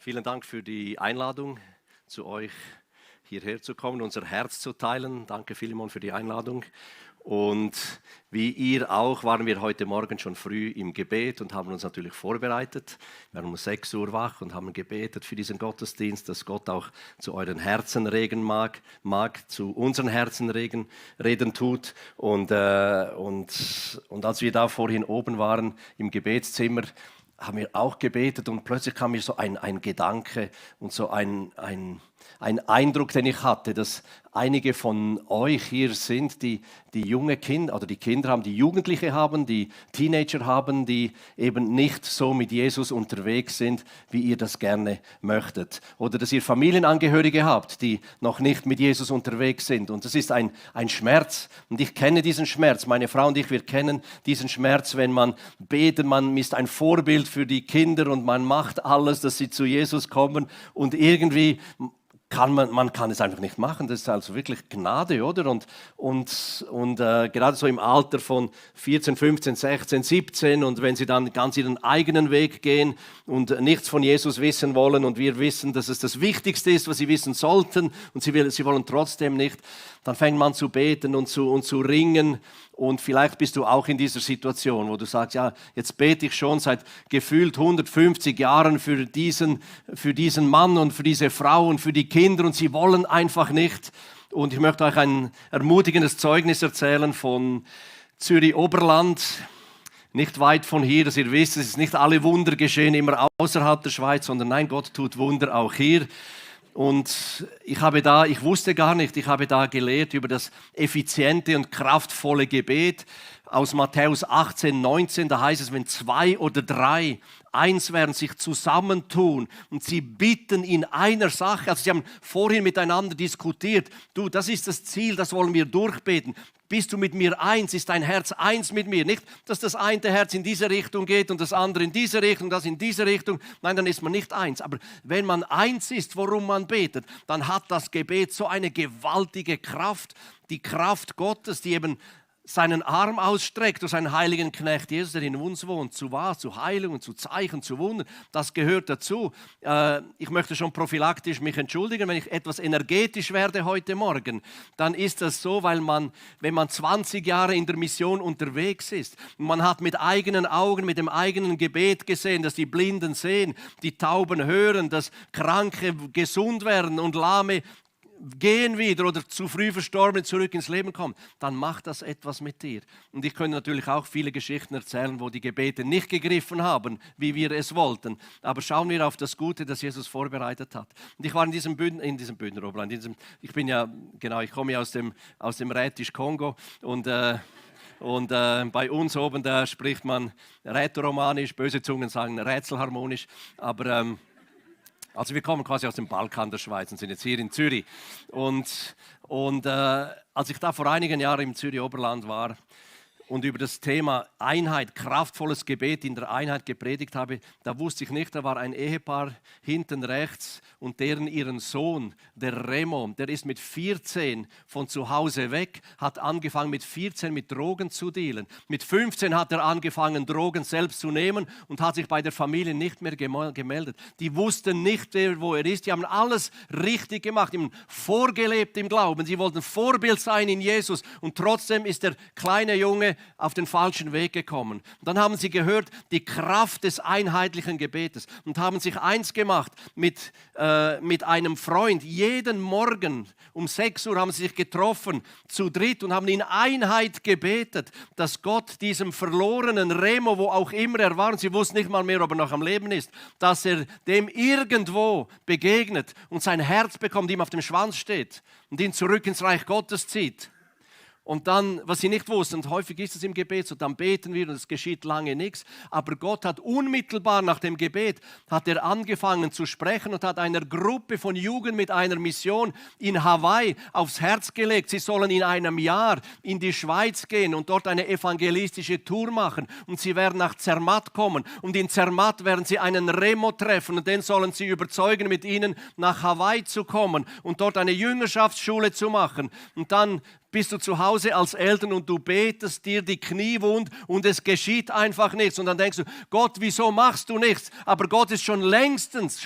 Vielen Dank für die Einladung, zu euch hierher zu kommen, unser Herz zu teilen. Danke, Philemon, für die Einladung. Und wie ihr auch, waren wir heute Morgen schon früh im Gebet und haben uns natürlich vorbereitet. Wir waren um 6 Uhr wach und haben gebetet für diesen Gottesdienst, dass Gott auch zu euren Herzen reden mag, zu unseren Herzen reden tut. Und als wir da vorhin oben waren im Gebetszimmer, haben wir auch gebetet und plötzlich kam mir so ein Gedanke und so ein Eindruck, den ich hatte, dass einige von euch hier sind, die junge Kinder oder die Kinder haben, die Jugendliche haben, die Teenager haben, die eben nicht so mit Jesus unterwegs sind, wie ihr das gerne möchtet. Oder dass ihr Familienangehörige habt, die noch nicht mit Jesus unterwegs sind. Und das ist ein Schmerz. Und ich kenne diesen Schmerz. Meine Frau und ich, wir kennen diesen Schmerz, wenn man betet, man ist ein Vorbild für die Kinder und man macht alles, dass sie zu Jesus kommen und irgendwie man kann es einfach nicht machen, das ist also wirklich Gnade, oder? Und gerade so im Alter von 14, 15, 16, 17 und wenn sie dann ganz ihren eigenen Weg gehen und nichts von Jesus wissen wollen und wir wissen, dass es das Wichtigste ist, was sie wissen sollten und sie wollen trotzdem nicht, dann fängt man zu beten und zu ringen. Und vielleicht bist du auch in dieser Situation, wo du sagst, ja, jetzt bete ich schon seit gefühlt 150 Jahren für diesen Mann und für diese Frau und für die Kinder und sie wollen einfach nicht. Und ich möchte euch ein ermutigendes Zeugnis erzählen von Zürich-Oberland, nicht weit von hier, dass ihr wisst, es ist nicht alle Wunder geschehen immer außerhalb der Schweiz, sondern nein, Gott tut Wunder auch hier. Und ich habe da gelehrt über das effiziente und kraftvolle Gebet aus Matthäus 18, 19. Da heißt es, wenn 2 oder 3 eins werden, sich zusammentun und sie bitten in einer Sache. Also sie haben vorhin miteinander diskutiert. Du, das ist das Ziel, das wollen wir durchbeten. Bist du mit mir eins? Ist dein Herz eins mit mir? Nicht, dass das eine Herz in diese Richtung geht und das andere in diese Richtung, das in diese Richtung. Nein, dann ist man nicht eins. Aber wenn man eins ist, worum man betet, dann hat das Gebet so eine gewaltige Kraft. Die Kraft Gottes, die eben seinen Arm ausstreckt durch seinen heiligen Knecht Jesus, der in uns wohnt, zu was? Zu Heilung, zu Zeichen, zu Wundern. Das gehört dazu. Ich möchte schon prophylaktisch mich entschuldigen, wenn ich etwas energetisch werde heute Morgen. Dann ist das so, weil wenn man 20 Jahre in der Mission unterwegs ist und man hat mit eigenen Augen, mit dem eigenen Gebet gesehen, dass die Blinden sehen, die Tauben hören, dass Kranke gesund werden und Lahme gehen wieder oder zu früh Verstorbene zurück ins Leben kommen, dann macht das etwas mit dir. Und ich könnte natürlich auch viele Geschichten erzählen, wo die Gebete nicht gegriffen haben, wie wir es wollten. Aber schauen wir auf das Gute, das Jesus vorbereitet hat. Und ich war in diesem Bündner Oberland, ich komme ja aus dem Rätisch Kongo und bei uns oben, da spricht man Rätoromanisch, böse Zungen sagen Rätselharmonisch, aber also wir kommen quasi aus dem Balkan der Schweiz und sind jetzt hier in Zürich. Und als ich da vor einigen Jahren im Zürich-Oberland war und über das Thema Einheit, kraftvolles Gebet in der Einheit gepredigt habe, da wusste ich nicht, da war ein Ehepaar hinten rechts und ihren Sohn, der Remo, der ist mit 14 von zu Hause weg, hat angefangen mit 14 mit Drogen zu dealen. Mit 15 hat er angefangen, Drogen selbst zu nehmen und hat sich bei der Familie nicht mehr gemeldet. Die wussten nicht, wo er ist, die haben alles richtig gemacht, ihm vorgelebt im Glauben. Sie wollten Vorbild sein in Jesus und trotzdem ist der kleine Junge auf den falschen Weg gekommen. Und dann haben sie gehört, die Kraft des einheitlichen Gebetes und haben sich eins gemacht mit einem Freund. Jeden Morgen um 6 Uhr haben sie sich getroffen, zu dritt, und haben in Einheit gebetet, dass Gott diesem verlorenen Remo, wo auch immer er war, und sie wussten nicht mal mehr, ob er noch am Leben ist, dass er dem irgendwo begegnet und sein Herz bekommt, ihm auf dem Schwanz steht und ihn zurück ins Reich Gottes zieht. Und dann, was sie nicht wussten, und häufig ist es im Gebet so, dann beten wir und es geschieht lange nichts. Aber Gott hat unmittelbar nach dem Gebet, hat er angefangen zu sprechen und hat einer Gruppe von Jugend mit einer Mission in Hawaii aufs Herz gelegt. Sie sollen in einem Jahr in die Schweiz gehen und dort eine evangelistische Tour machen. Und sie werden nach Zermatt kommen. Und in Zermatt werden sie einen Remo treffen und den sollen sie überzeugen, mit ihnen nach Hawaii zu kommen und dort eine Jüngerschaftsschule zu machen. Und dann bist du zu Hause Hause als Eltern und du betest dir die Knie wund und es geschieht einfach nichts. Und dann denkst du, Gott, wieso machst du nichts? Aber Gott ist schon längstens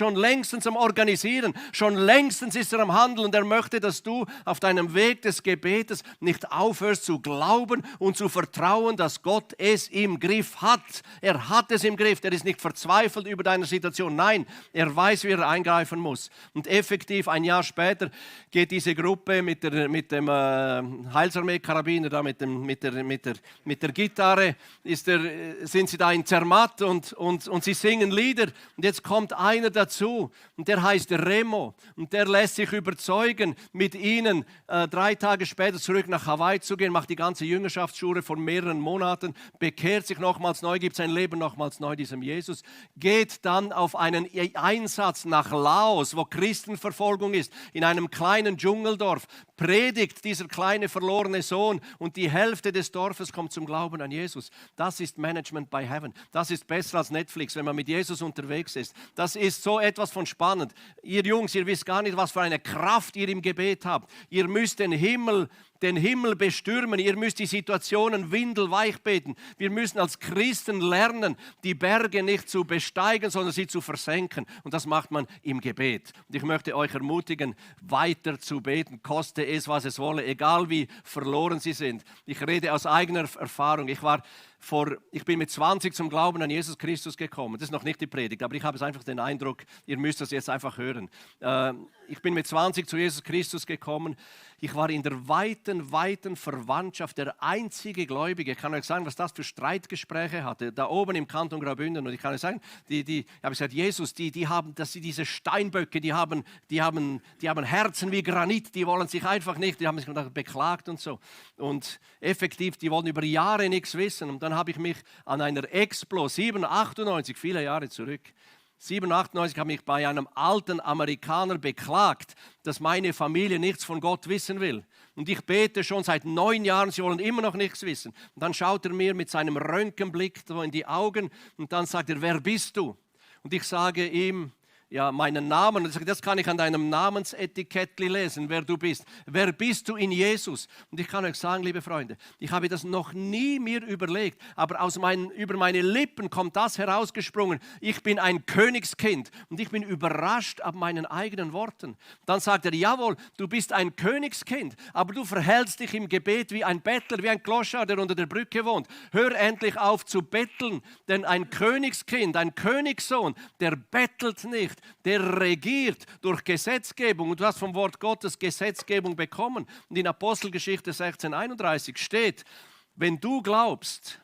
am Organisieren, schon längstens ist er am Handeln und er möchte, dass du auf deinem Weg des Gebetes nicht aufhörst zu glauben und zu vertrauen, dass Gott es im Griff hat. Er hat es im Griff, er ist nicht verzweifelt über deine Situation. Nein, er weiß, wie er eingreifen muss. Und effektiv ein Jahr später geht diese Gruppe mit dem Heilsarmee-Karabiner, da mit der Gitarre, sind sie da in Zermatt und sie singen Lieder. Und jetzt kommt einer dazu und der heißt Remo und der lässt sich überzeugen, mit ihnen 3 Tage später zurück nach Hawaii zu gehen, macht die ganze Jüngerschaftsschule von mehreren Monaten, bekehrt sich nochmals neu, gibt sein Leben nochmals neu diesem Jesus, geht dann auf einen Einsatz nach Laos, wo Christenverfolgung ist, in einem kleinen Dschungeldorf, predigt dieser kleine verlorene Sohn und die Hälfte des Dorfes kommt zum Glauben an Jesus. Das ist Management by Heaven. Das ist besser als Netflix, wenn man mit Jesus unterwegs ist. Das ist so etwas von spannend. Ihr Jungs, ihr wisst gar nicht, was für eine Kraft ihr im Gebet habt. Ihr müsst den Himmel bestürmen. Ihr müsst die Situationen windelweich beten. Wir müssen als Christen lernen, die Berge nicht zu besteigen, sondern sie zu versenken. Und das macht man im Gebet. Und ich möchte euch ermutigen, weiter zu beten, koste es, was es wolle, egal wie verloren sie sind. Ich rede aus eigener Erfahrung. Ich bin mit 20 zum Glauben an Jesus Christus gekommen. Das ist noch nicht die Predigt, aber ich habe einfach den Eindruck, ihr müsst das jetzt einfach hören. Ich bin mit 20 zu Jesus Christus gekommen. Ich war in der weiten Verwandtschaft der einzige Gläubige. Ich kann euch sagen, was das für Streitgespräche hatte. Da oben im Kanton Graubünden. Und ich kann euch sagen, ich habe gesagt, Jesus, die haben, dass sie diese Steinböcke, die haben Herzen wie Granit, die wollen sich einfach nicht, die haben sich beklagt und so. Und effektiv, die wollen über Jahre nichts wissen. Und dann habe ich mich an einer Explo, 798, viele Jahre zurück, 798 habe ich bei einem alten Amerikaner beklagt, dass meine Familie nichts von Gott wissen will. Und ich bete schon seit 9 Jahren, sie wollen immer noch nichts wissen. Und dann schaut er mir mit seinem Röntgenblick so in die Augen und dann sagt er, wer bist du? Und ich sage ihm, ja, meinen Namen. Und ich sage, das kann ich an deinem Namensetikett lesen, wer du bist. Wer bist du in Jesus? Und ich kann euch sagen, liebe Freunde, ich habe das noch nie mir überlegt, aber über meine Lippen kommt das herausgesprungen. Ich bin ein Königskind und ich bin überrascht ab meinen eigenen Worten. Dann sagt er, jawohl, du bist ein Königskind, aber du verhältst dich im Gebet wie ein Bettler, wie ein Kloschar, der unter der Brücke wohnt. Hör endlich auf zu betteln, denn ein Königskind, ein Königssohn, der bettelt nicht. Der regiert durch Gesetzgebung. Und du hast vom Wort Gottes Gesetzgebung bekommen. Und in Apostelgeschichte 16,31 steht, wenn du glaubst,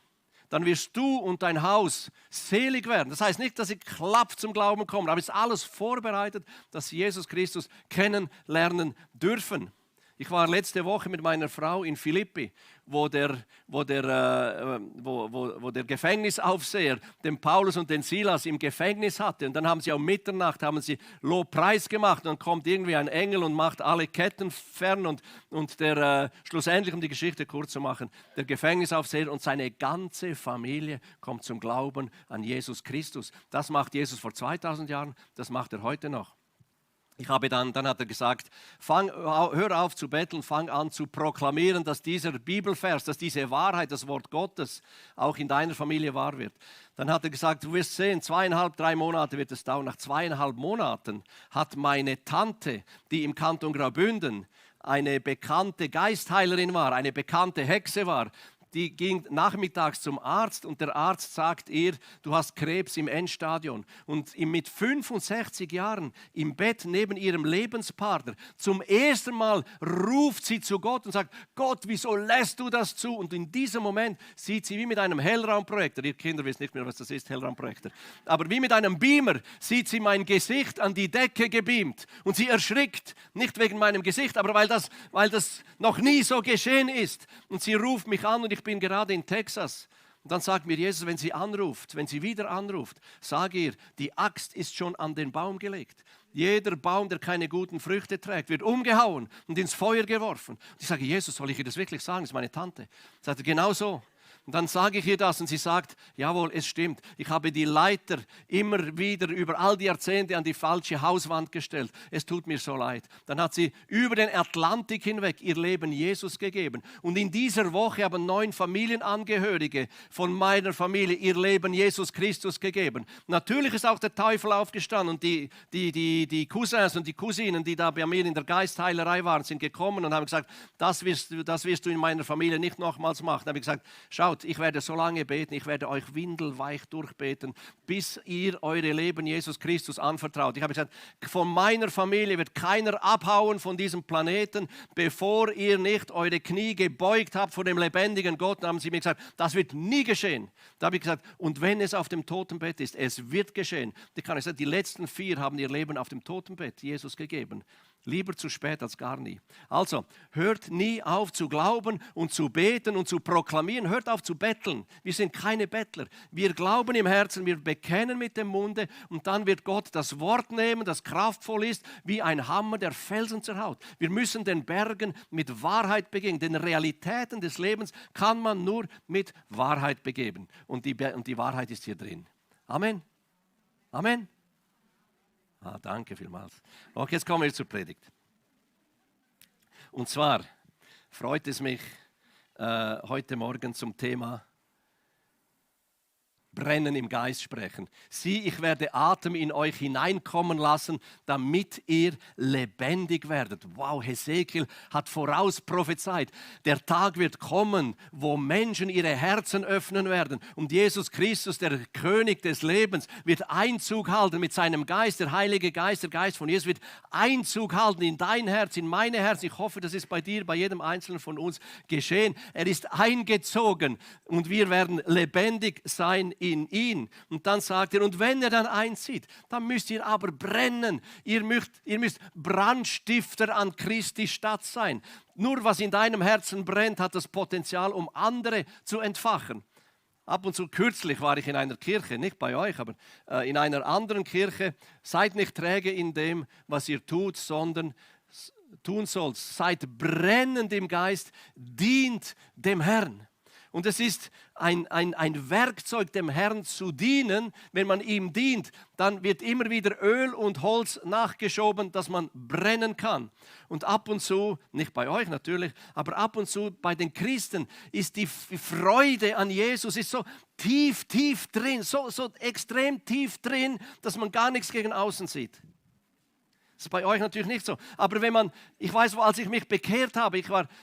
dann wirst du und dein Haus selig werden. Das heißt nicht, dass sie klapp zum Glauben kommen, aber es ist alles vorbereitet, dass sie Jesus Christus kennenlernen dürfen. Ich war letzte Woche mit meiner Frau in Philippi, wo der Gefängnisaufseher den Paulus und den Silas im Gefängnis hatte. Und dann haben sie um Mitternacht Lobpreis gemacht. Und dann kommt irgendwie ein Engel und macht alle Ketten fern. Und schlussendlich, um die Geschichte kurz zu machen, der Gefängnisaufseher und seine ganze Familie kommt zum Glauben an Jesus Christus. Das macht Jesus vor 2000 Jahren, das macht er heute noch. Dann hat er gesagt, hör auf zu betteln, fang an zu proklamieren, dass dieser Bibelvers, dass diese Wahrheit, das Wort Gottes auch in deiner Familie wahr wird. Dann hat er gesagt, du wirst sehen, 2,5, 3 Monate wird es dauern. Nach 2,5 Monaten hat meine Tante, die im Kanton Graubünden eine bekannte Geistheilerin war, eine bekannte Hexe war, die ging nachmittags zum Arzt und der Arzt sagt ihr, du hast Krebs im Endstadium. Und mit 65 Jahren im Bett neben ihrem Lebenspartner, zum ersten Mal ruft sie zu Gott und sagt, Gott, wieso lässt du das zu? Und in diesem Moment sieht sie wie mit einem Hellraumprojektor, ihr Kinder wisst nicht mehr, was das ist, Hellraumprojektor, aber wie mit einem Beamer sieht sie mein Gesicht an die Decke gebeamt. Und sie erschrickt, nicht wegen meinem Gesicht, aber weil das noch nie so geschehen ist. Und sie ruft mich an und ich bin gerade in Texas. Und dann sagt mir Jesus, wenn sie wieder anruft, sag ihr, die Axt ist schon an den Baum gelegt. Jeder Baum, der keine guten Früchte trägt, wird umgehauen und ins Feuer geworfen. Und ich sage, Jesus, soll ich ihr das wirklich sagen? Das ist meine Tante. Sagt er, genau so. Und dann sage ich ihr das und sie sagt, jawohl, es stimmt. Ich habe die Leiter immer wieder über all die Jahrzehnte an die falsche Hauswand gestellt. Es tut mir so leid. Dann hat sie über den Atlantik hinweg ihr Leben Jesus gegeben. Und in dieser Woche haben 9 Familienangehörige von meiner Familie ihr Leben Jesus Christus gegeben. Natürlich ist auch der Teufel aufgestanden und die Cousins und die Cousinen, die da bei mir in der Geistheilerei waren, sind gekommen und haben gesagt, das wirst du in meiner Familie nicht nochmals machen. Da habe ich gesagt, schaut, ich werde so lange beten, ich werde euch windelweich durchbeten, bis ihr eure Leben Jesus Christus anvertraut. Ich habe gesagt, von meiner Familie wird keiner abhauen von diesem Planeten, bevor ihr nicht eure Knie gebeugt habt vor dem lebendigen Gott. Da haben sie mir gesagt, das wird nie geschehen. Da habe ich gesagt, und wenn es auf dem Totenbett ist, es wird geschehen. Da kann ich sagen, die letzten 4 haben ihr Leben auf dem Totenbett Jesus gegeben. Lieber zu spät als gar nie. Also, hört nie auf zu glauben und zu beten und zu proklamieren. Hört auf zu betteln. Wir sind keine Bettler. Wir glauben im Herzen, wir bekennen mit dem Munde und dann wird Gott das Wort nehmen, das kraftvoll ist, wie ein Hammer, der Felsen zerhaut. Wir müssen den Bergen mit Wahrheit begegnen. Den Realitäten des Lebens kann man nur mit Wahrheit begegnen. Und die Wahrheit ist hier drin. Amen. Amen. Danke vielmals. Okay, jetzt kommen wir zur Predigt. Und zwar freut es mich heute Morgen zum Thema Brennen im Geist sprechen. Sieh, ich werde Atem in euch hineinkommen lassen, damit ihr lebendig werdet. Wow, Hesekiel hat voraus prophezeit. Der Tag wird kommen, wo Menschen ihre Herzen öffnen werden. Und Jesus Christus, der König des Lebens, wird Einzug halten mit seinem Geist. Der Heilige Geist, der Geist von Jesus, wird Einzug halten in dein Herz, in meine Herz. Ich hoffe, das ist bei dir, bei jedem Einzelnen von uns geschehen. Er ist eingezogen und wir werden lebendig sein in ihn. Und dann sagt er, und wenn er dann einzieht, dann müsst ihr aber brennen. Ihr müsst Brandstifter an Christi Stadt sein. Nur was in deinem Herzen brennt, hat das Potenzial, um andere zu entfachen. Ab und zu kürzlich war ich in einer Kirche, nicht bei euch, aber in einer anderen Kirche. Seid nicht träge in dem, was ihr tut, sondern tun sollt. Seid brennend im Geist, dient dem Herrn. Und es ist ein Werkzeug, dem Herrn zu dienen. Wenn man ihm dient, dann wird immer wieder Öl und Holz nachgeschoben, dass man brennen kann. Und ab und zu, nicht bei euch natürlich, aber ab und zu bei den Christen ist die Freude an Jesus ist so tief drin, so extrem tief drin, dass man gar nichts gegen außen sieht. Das ist bei euch natürlich nicht so. Aber ich weiß, als ich mich bekehrt habe,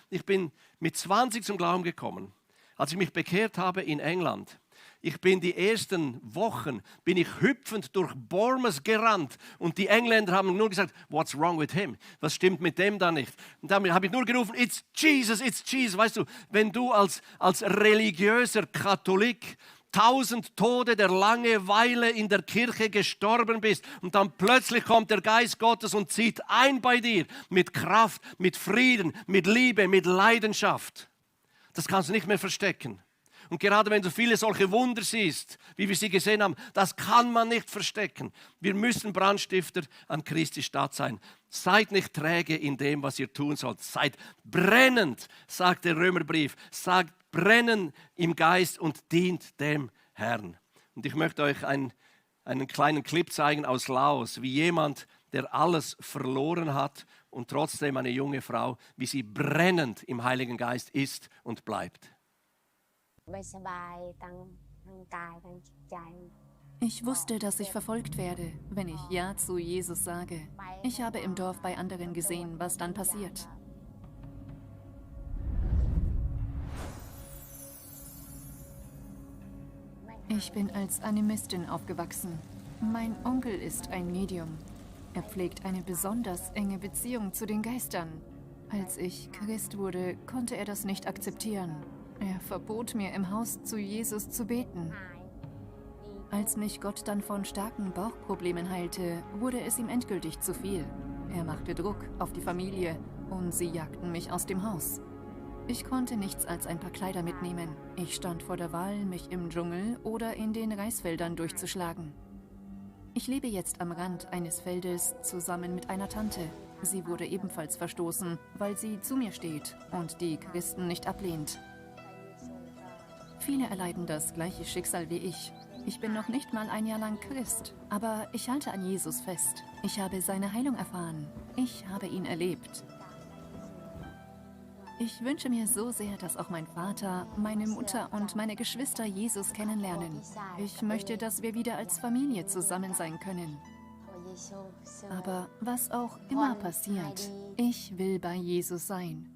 ich bin mit 20 zum Glauben gekommen. Als ich mich bekehrt habe in England, ich bin die ersten Wochen, bin ich hüpfend durch Bournemouth gerannt und die Engländer haben nur gesagt, what's wrong with him? Was stimmt mit dem da nicht? Und dann habe ich nur gerufen, it's Jesus, it's Jesus. Weißt du, wenn du als religiöser Katholik 1000 Tode der Langeweile in der Kirche gestorben bist und dann plötzlich kommt der Geist Gottes und zieht ein bei dir mit Kraft, mit Frieden, mit Liebe, mit Leidenschaft. Das kannst du nicht mehr verstecken. Und gerade wenn du viele solche Wunder siehst, wie wir sie gesehen haben, das kann man nicht verstecken. Wir müssen Brandstifter an Christi Stadt sein. Seid nicht träge in dem, was ihr tun sollt. Seid brennend, sagt der Römerbrief. Sagt brennen im Geist und dient dem Herrn. Und ich möchte euch einen kleinen Clip zeigen aus Laos, wie jemand, der alles verloren hat und trotzdem eine junge Frau, wie sie brennend im Heiligen Geist ist und bleibt. Ich wusste, dass ich verfolgt werde, wenn ich Ja zu Jesus sage. Ich habe im Dorf bei anderen gesehen, was dann passiert. Ich bin als Animistin aufgewachsen. Mein Onkel ist ein Medium. Er pflegt eine besonders enge Beziehung zu den Geistern. Als ich Christ wurde, konnte er das nicht akzeptieren. Er verbot mir, im Haus zu Jesus zu beten. Als mich Gott dann von starken Bauchproblemen heilte, wurde es ihm endgültig zu viel. Er machte Druck auf die Familie und sie jagten mich aus dem Haus. Ich konnte nichts als ein paar Kleider mitnehmen. Ich stand vor der Wahl, mich im Dschungel oder in den Reisfeldern durchzuschlagen. Ich lebe jetzt am Rand eines Feldes zusammen mit einer Tante. Sie wurde ebenfalls verstoßen, weil sie zu mir steht und die Christen nicht ablehnt. Viele erleiden das gleiche Schicksal wie ich. Ich bin noch nicht mal ein Jahr lang Christ, aber ich halte an Jesus fest. Ich habe seine Heilung erfahren. Ich habe ihn erlebt. Ich wünsche mir so sehr, dass auch mein Vater, meine Mutter und meine Geschwister Jesus kennenlernen. Ich möchte, dass wir wieder als Familie zusammen sein können. Aber was auch immer passiert, ich will bei Jesus sein.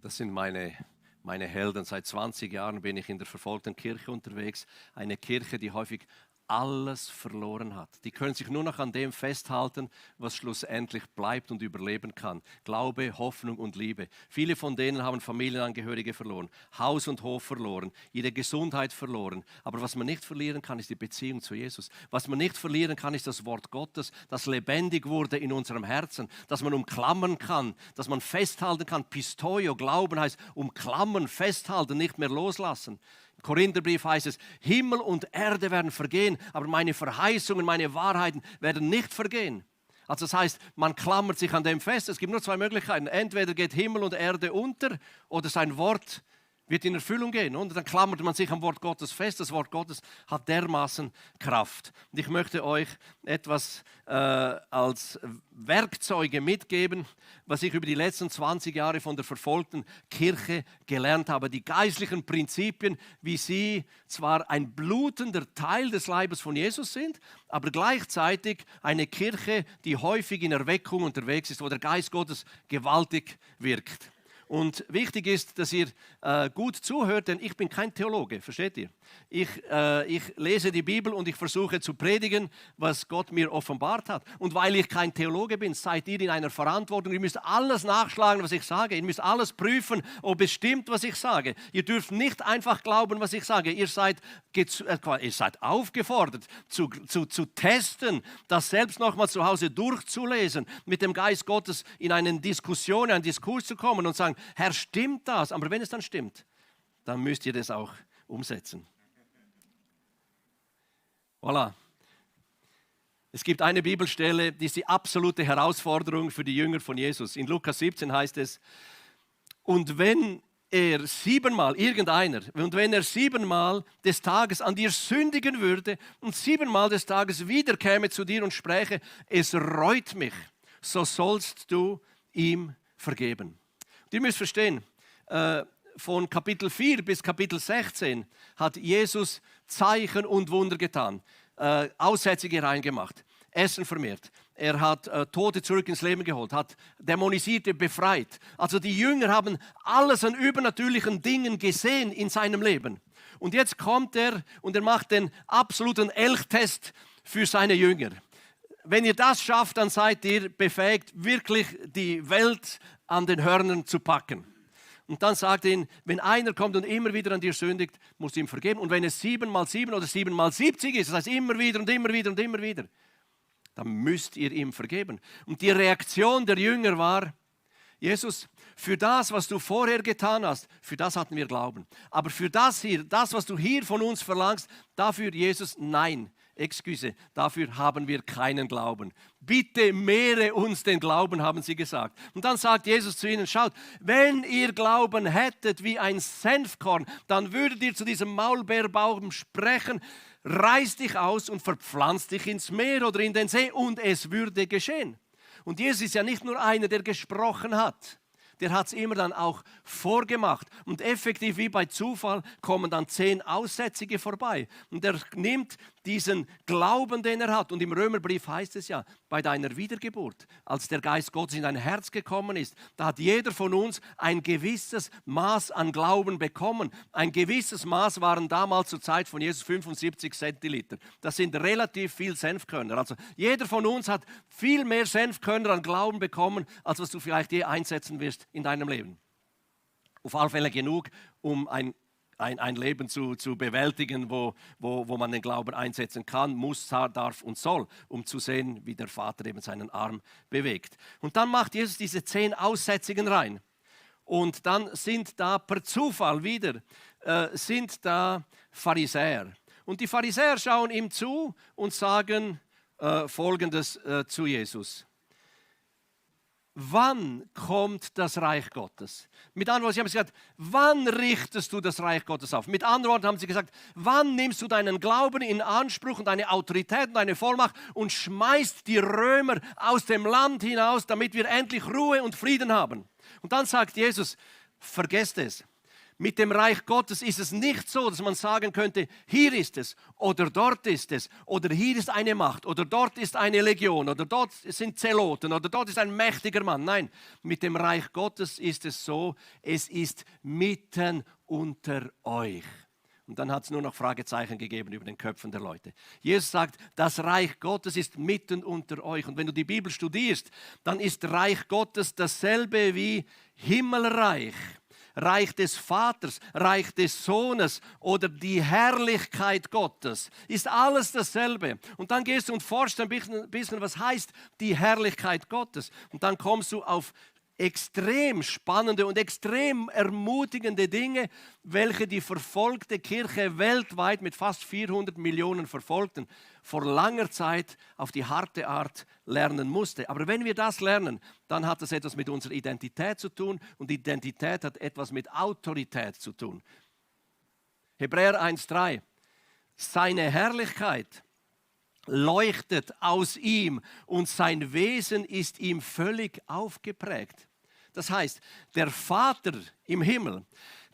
Das sind meine Helden. Seit 20 Jahren bin ich in der verfolgten Kirche unterwegs. Eine Kirche, die häufig alles verloren hat. Die können sich nur noch an dem festhalten, was schlussendlich bleibt und überleben kann. Glaube, Hoffnung und Liebe. Viele von denen haben Familienangehörige verloren, Haus und Hof verloren, ihre Gesundheit verloren. Aber was man nicht verlieren kann, ist die Beziehung zu Jesus. Was man nicht verlieren kann, ist das Wort Gottes, das lebendig wurde in unserem Herzen, das man umklammern kann, das man festhalten kann. Pistoio, Glauben heißt umklammern, festhalten, nicht mehr loslassen. Im Korintherbrief heißt es, Himmel und Erde werden vergehen, aber meine Verheißungen, meine Wahrheiten werden nicht vergehen. Also das heißt, man klammert sich an dem fest. Es gibt nur zwei Möglichkeiten. Entweder geht Himmel und Erde unter oder sein Wort wird in Erfüllung gehen. Und dann klammert man sich am Wort Gottes fest. Das Wort Gottes hat dermaßen Kraft. Und ich möchte euch etwas als Werkzeuge mitgeben, was ich über die letzten 20 Jahre von der verfolgten Kirche gelernt habe. Die geistlichen Prinzipien, wie sie zwar ein blutender Teil des Leibes von Jesus sind, aber gleichzeitig eine Kirche, die häufig in Erweckung unterwegs ist, wo der Geist Gottes gewaltig wirkt. Und wichtig ist, dass ihr gut zuhört, denn ich bin kein Theologe, versteht ihr? Ich lese die Bibel und ich versuche zu predigen, was Gott mir offenbart hat. Und weil ich kein Theologe bin, seid ihr in einer Verantwortung. Ihr müsst alles nachschlagen, was ich sage. Ihr müsst alles prüfen, ob es stimmt, was ich sage. Ihr dürft nicht einfach glauben, was ich sage. Ihr seid aufgefordert, zu testen, das selbst nochmal zu Hause durchzulesen, mit dem Geist Gottes in eine Diskussion, einen Diskurs zu kommen und sagen, Herr, stimmt das? Aber wenn es dann stimmt, dann müsst ihr das auch umsetzen. Voilà. Es gibt eine Bibelstelle, die ist die absolute Herausforderung für die Jünger von Jesus. In Lukas 17 heißt es, und wenn er siebenmal des Tages an dir sündigen würde und 7-mal des Tages wiederkäme zu dir und spräche, es reut mich, so sollst du ihm vergeben. Und ihr müsst verstehen, von Kapitel 4 bis Kapitel 16 hat Jesus Zeichen und Wunder getan, Aussätzige reingemacht, Essen vermehrt. Er hat Tote zurück ins Leben geholt, hat Dämonisierte befreit. Also die Jünger haben alles an übernatürlichen Dingen gesehen in seinem Leben. Und jetzt kommt er und er macht den absoluten Elchtest für seine Jünger. Wenn ihr das schafft, dann seid ihr befähigt, wirklich die Welt an den Hörnern zu packen. Und dann sagt er ihnen, wenn einer kommt und immer wieder an dir sündigt, musst du ihm vergeben. Und wenn es 7x7 oder 7x70 ist, das heißt immer wieder und immer wieder und immer wieder, dann müsst ihr ihm vergeben. Und die Reaktion der Jünger war, Jesus, für das, was du vorher getan hast, für das hatten wir Glauben. Aber für das hier, das, was du hier von uns verlangst, dafür, Jesus, nein. Excuse, dafür haben wir keinen Glauben. Bitte mehre uns den Glauben, haben sie gesagt. Und dann sagt Jesus zu ihnen, schaut, wenn ihr Glauben hättet wie ein Senfkorn, dann würdet ihr zu diesem Maulbeerbaum sprechen, reiß dich aus und verpflanz dich ins Meer oder in den See und es würde geschehen. Und Jesus ist ja nicht nur einer, der gesprochen hat. Der hat es immer dann auch vorgemacht. Und effektiv wie bei Zufall kommen dann 10 Aussätzige vorbei. Und er nimmt diesen Glauben, den er hat. Und im Römerbrief heißt es ja, bei deiner Wiedergeburt, als der Geist Gottes in dein Herz gekommen ist, da hat jeder von uns ein gewisses Maß an Glauben bekommen. Ein gewisses Maß waren damals zur Zeit von Jesus 75 Zentiliter. Das sind relativ viel Senfkörner. Also jeder von uns hat viel mehr Senfkörner an Glauben bekommen, als was du vielleicht je einsetzen wirst in deinem Leben. Auf alle Fälle genug, um ein Leben zu bewältigen, wo man den Glauben einsetzen kann, muss, darf und soll, um zu sehen, wie der Vater eben seinen Arm bewegt. Und dann macht Jesus diese 10 Aussätzigen rein. Und dann sind da per Zufall wieder sind da Pharisäer. Und die Pharisäer schauen ihm zu und sagen Folgendes zu Jesus. wann kommt das Reich Gottes? Mit anderen Worten, sie haben gesagt, wann richtest du das Reich Gottes auf? Mit anderen Worten haben sie gesagt, wann nimmst du deinen Glauben in Anspruch und deine Autorität und deine Vollmacht und schmeißt die Römer aus dem Land hinaus, damit wir endlich Ruhe und Frieden haben? Und dann sagt Jesus, vergesst es. Mit dem Reich Gottes ist es nicht so, dass man sagen könnte, hier ist es oder dort ist es oder hier ist eine Macht oder dort ist eine Legion oder dort sind Zeloten oder dort ist ein mächtiger Mann. Nein, mit dem Reich Gottes ist es so, es ist mitten unter euch. Und dann hat es nur noch Fragezeichen gegeben über den Köpfen der Leute. Jesus sagt, das Reich Gottes ist mitten unter euch. Und wenn du die Bibel studierst, dann ist Reich Gottes dasselbe wie Himmelreich. Reich des Vaters, Reich des Sohnes oder die Herrlichkeit Gottes, ist alles dasselbe. Und dann gehst du und forschst ein bisschen, was heißt die Herrlichkeit Gottes. Und dann kommst du auf extrem spannende und extrem ermutigende Dinge, welche die verfolgte Kirche weltweit mit fast 400 Millionen Verfolgten vor langer Zeit auf die harte Art lernen musste. Aber wenn wir das lernen, dann hat das etwas mit unserer Identität zu tun und Identität hat etwas mit Autorität zu tun. Hebräer 1,3: Seine Herrlichkeit leuchtet aus ihm und sein Wesen ist ihm völlig aufgeprägt. Das heißt, der Vater im Himmel,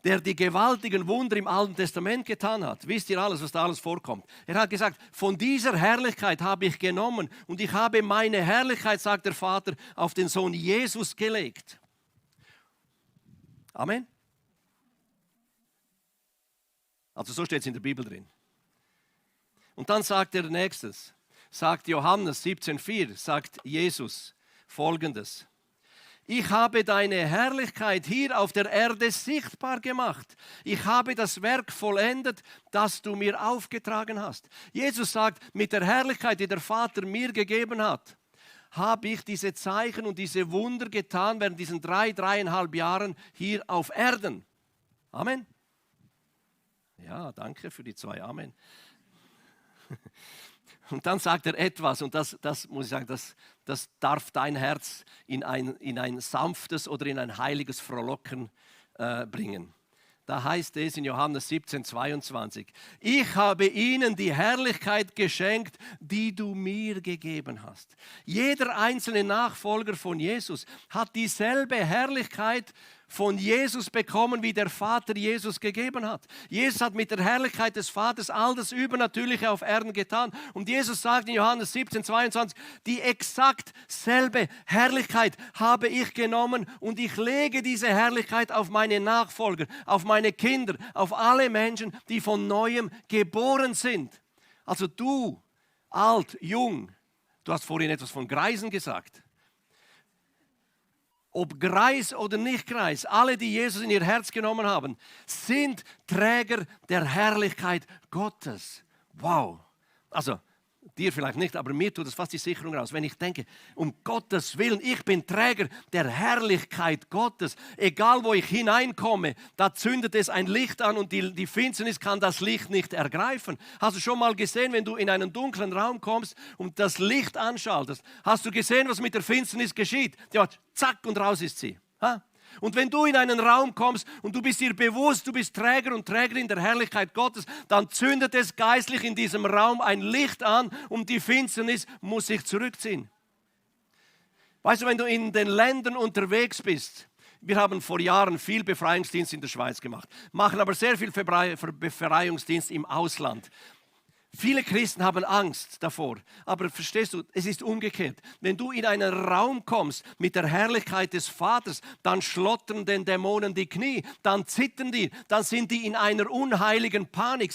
der die gewaltigen Wunder im Alten Testament getan hat, wisst ihr alles, was da alles vorkommt? Er hat gesagt, von dieser Herrlichkeit habe ich genommen und ich habe meine Herrlichkeit, sagt der Vater, auf den Sohn Jesus gelegt. Amen. Also so steht es in der Bibel drin. Und dann sagt er nächstes, sagt Johannes 17,4, sagt Jesus Folgendes: Ich habe deine Herrlichkeit hier auf der Erde sichtbar gemacht. Ich habe das Werk vollendet, das du mir aufgetragen hast. Jesus sagt, mit der Herrlichkeit, die der Vater mir gegeben hat, habe ich diese Zeichen und diese Wunder getan während diesen 3,5 Jahren hier auf Erden. Amen. Ja, danke für die 2 Amen. Und dann sagt er etwas, und das muss ich sagen, das darf dein Herz in ein sanftes oder in ein heiliges Frohlocken bringen. Da heißt es in Johannes 17,22, ich habe ihnen die Herrlichkeit geschenkt, die du mir gegeben hast. Jeder einzelne Nachfolger von Jesus hat dieselbe Herrlichkeit von Jesus bekommen, wie der Vater Jesus gegeben hat. Jesus hat mit der Herrlichkeit des Vaters all das Übernatürliche auf Erden getan. Und Jesus sagt in Johannes 17,22, die exakt selbe Herrlichkeit habe ich genommen und ich lege diese Herrlichkeit auf meine Nachfolger, auf meine Kinder, auf alle Menschen, die von Neuem geboren sind. Also du, alt, jung, du hast vorhin etwas von Greisen gesagt. Ob Greis oder nicht Greis, alle, die Jesus in ihr Herz genommen haben, sind Träger der Herrlichkeit Gottes. Wow. Also, dir vielleicht nicht, aber mir tut das fast die Sicherung raus. Wenn ich denke, um Gottes Willen, ich bin Träger der Herrlichkeit Gottes. Egal, wo ich hineinkomme, da zündet es ein Licht an und die Finsternis kann das Licht nicht ergreifen. Hast du schon mal gesehen, wenn du in einen dunklen Raum kommst und das Licht anschaltest, hast du gesehen, was mit der Finsternis geschieht? Ja, zack, und raus ist sie. Ha? Und wenn du in einen Raum kommst und du bist dir bewusst, du bist Träger und Trägerin der Herrlichkeit Gottes, dann zündet es geistlich in diesem Raum ein Licht an und die Finsternis muss sich zurückziehen. Weißt du, wenn du in den Ländern unterwegs bist, wir haben vor Jahren viel Befreiungsdienst in der Schweiz gemacht, machen aber sehr viel Befreiungsdienst im Ausland. Viele Christen haben Angst davor, aber verstehst du, es ist umgekehrt. Wenn du in einen Raum kommst mit der Herrlichkeit des Vaters, dann schlottern den Dämonen die Knie, dann zittern die, dann sind die in einer unheiligen Panik,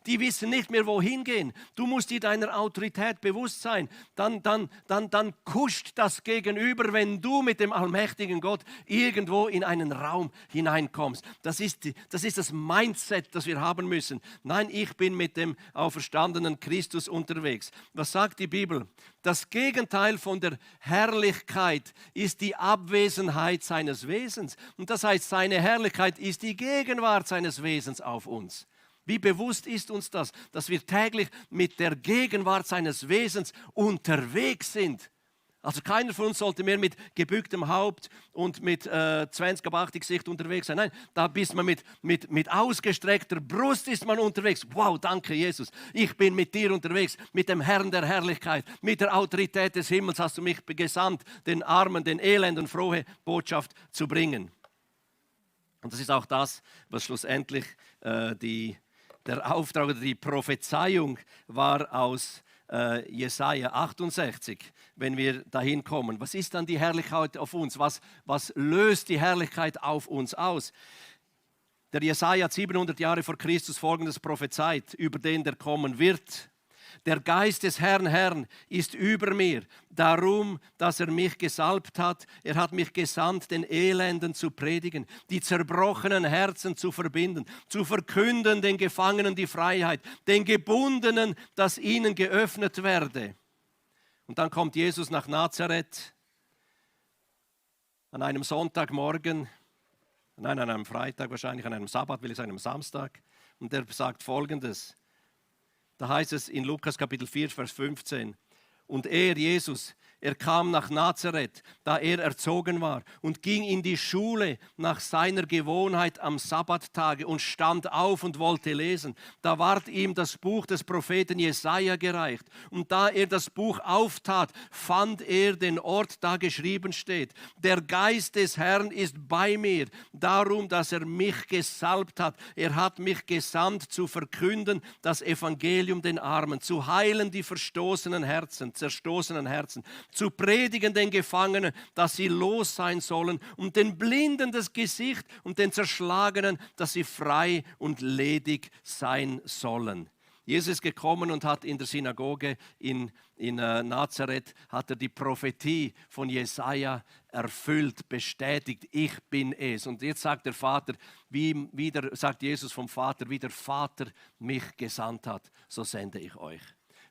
die wissen nicht mehr, wohin gehen. Du musst dir deiner Autorität bewusst sein. Dann kuscht das Gegenüber, wenn du mit dem allmächtigen Gott irgendwo in einen Raum hineinkommst. Das ist das Mindset, das wir haben müssen. Nein, ich bin mit dem auferstandenen Christus unterwegs. Was sagt die Bibel? Das Gegenteil von der Herrlichkeit ist die Abwesenheit seines Wesens. Und das heißt, seine Herrlichkeit ist die Gegenwart seines Wesens auf uns. Wie bewusst ist uns das, dass wir täglich mit der Gegenwart seines Wesens unterwegs sind? Also keiner von uns sollte mehr mit gebücktem Haupt und mit 20 ab 80 Gesicht unterwegs sein. Nein, da bist man mit ausgestreckter Brust ist man unterwegs. Wow, danke Jesus, ich bin mit dir unterwegs, mit dem Herrn der Herrlichkeit, mit der Autorität des Himmels hast du mich gesandt, den Armen, den Elenden frohe Botschaft zu bringen. Und das ist auch das, was schlussendlich der Auftrag oder die Prophezeiung war aus Jesaja 68, wenn wir dahin kommen. Was ist dann die Herrlichkeit auf uns? Was löst die Herrlichkeit auf uns aus? Der Jesaja hat 700 Jahre vor Christus Folgendes prophezeit über den, der kommen wird. Der Geist des Herrn ist über mir, darum, dass er mich gesalbt hat. Er hat mich gesandt, den Elenden zu predigen, die zerbrochenen Herzen zu verbinden, zu verkünden den Gefangenen die Freiheit, den Gebundenen, dass ihnen geöffnet werde. Und dann kommt Jesus nach Nazareth an einem Sonntagmorgen, nein, an einem Freitag wahrscheinlich, an einem Sabbat, will ich sagen, am Samstag. Und er sagt Folgendes. Da heißt es in Lukas Kapitel 4, Vers 15, und er, Jesus, er kam nach Nazareth, da er erzogen war, und ging in die Schule nach seiner Gewohnheit am Sabbattage und stand auf und wollte lesen. Da ward ihm das Buch des Propheten Jesaja gereicht. Und da er das Buch auftat, fand er den Ort, da geschrieben steht: Der Geist des Herrn ist bei mir, darum, dass er mich gesalbt hat. Er hat mich gesandt, zu verkünden das Evangelium den Armen, zu heilen die zerstoßenen Herzen, zu predigen den Gefangenen, dass sie los sein sollen, und den Blinden das Gesicht und den Zerschlagenen, dass sie frei und ledig sein sollen. Jesus ist gekommen und hat in der Synagoge in Nazareth hat er die Prophetie von Jesaja erfüllt, bestätigt. Ich bin es. Und jetzt sagt der Vater, sagt Jesus vom Vater, wie der Vater mich gesandt hat, so sende ich euch.